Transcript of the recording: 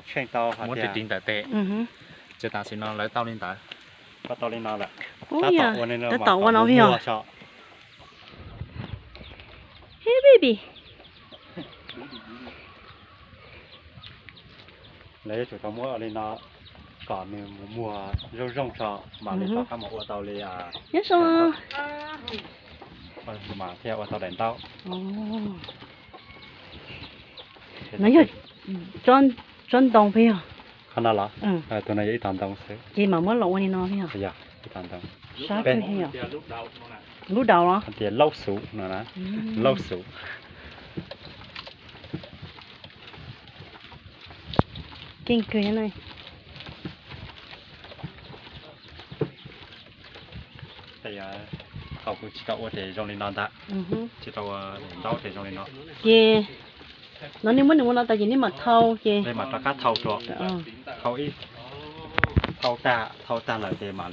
Tsheej tau muab ris ris ntawm tes. Ces tam sim no lawv tau li ntawd. Tau li no lawm. Tab tom ua no os. Hey baby. Lawv yuav tsum tau muab ua li no kom nws mus muag zoo zoo tso mam li rov qab mus ua tau li, nyob zoo, mas thiaj ua tau daim ntaub. No yog tsob ntoo peb yog? Qhov no los? Tus no yog ib tog ntoo xwb. Ces mam muab los ua li no peb yog? Ib tog ntoo. Sab kawg li os. Lub daus los? Tias laub xuv no na. Laub xuv. Keej kawg na. Thaum kuv tsis tau ua ces zoo li no ntag. Tsis tau ua ntaub ces zoo li no. Ces no nej muab nws ua no tas ces nej mam thau ces. Nej mam rov qab thau dua. Thau ib, thau tag, thau tag lawm ces mam